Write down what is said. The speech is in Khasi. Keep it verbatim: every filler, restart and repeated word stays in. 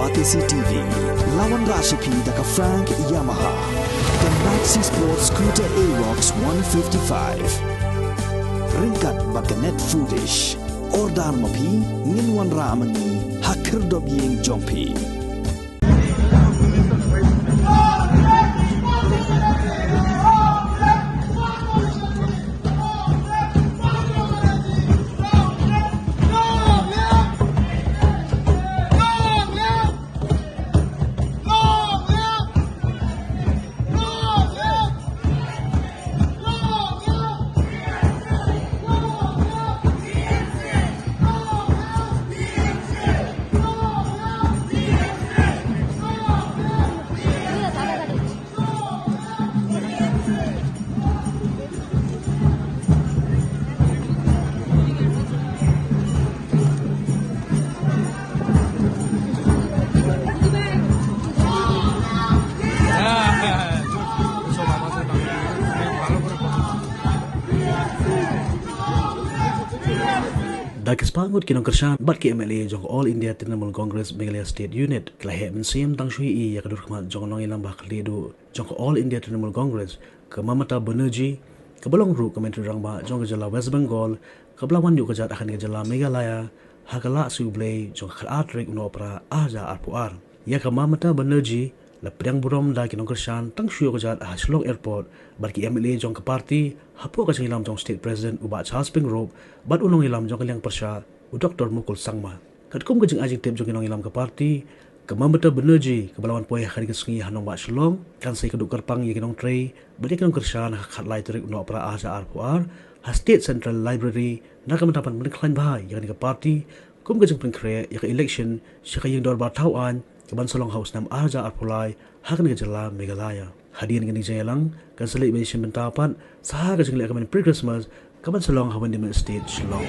Batesi T V, la wanrah sha phi da ka Frank Yamaha, ka Maxi Sport Scooter Aerox one fifty-five. Ryngkat bad ka Net Foodish. Order ma phi, ngin wanrah ma ngi ha khyrdop ïing jong phi. Da ki spah ngut ki nongkyrshan bad ki M L A jong ka All India Trinamool Congress Meghalaya State Unit ki la heh mynsiem tang shu ïohi ïa ka dur khmat jong ka nongïalam ba ha khlieh duh jong ka All India Trinamool Congress, ka Mamata Banerjee, kaba long ruh ka Myntri Rangbah jong ka jylla West Bengal, kaba la wan ïuh kjat ha kane ka jylla Meghalaya ha ka Lah Siew Blei jong ka khatar tarik u Nohprah arhajar arphew ar. Ïa ka Mamata Banerjee la pdiang burom da ki nongkyrshan tang shu ïuh kjat ha Shillong Airport bad ki M L A jong ka party, hapoh ka jingïalam jong State President u Bah Charles Pyngrope bad u nongïalam jong ka liang pyrshah u Doktor Mukul Sangma. Katkum ka jingai jingtip jong ki nongïalam ka party, ka Mamata Banerjee kaba la wan poi ha kane ka sngi ha nongbah Shillong kan sa ïakynduh kyrpang ïa ki nongtrei bad ïa ki nongkyrshan ha ka khatlai tarik u Nohprah arhajar arphew ar ha State Central Library, na ka bynta ban pynkhlaiñ bha ïa kane ka party kum ka jingpynkhreh ïa ka election sha ka ïingdorbar thaw aiñ kaban sa long ha u snem arhajar arphew lai ha kane ka jylla Meghalaya. Hadien kane ka jingïalang kan sa leit ban ïashim bynta pat sa ha ka jingleh kmen pre-Christmas kaban sa long ha Windy State, Shillong.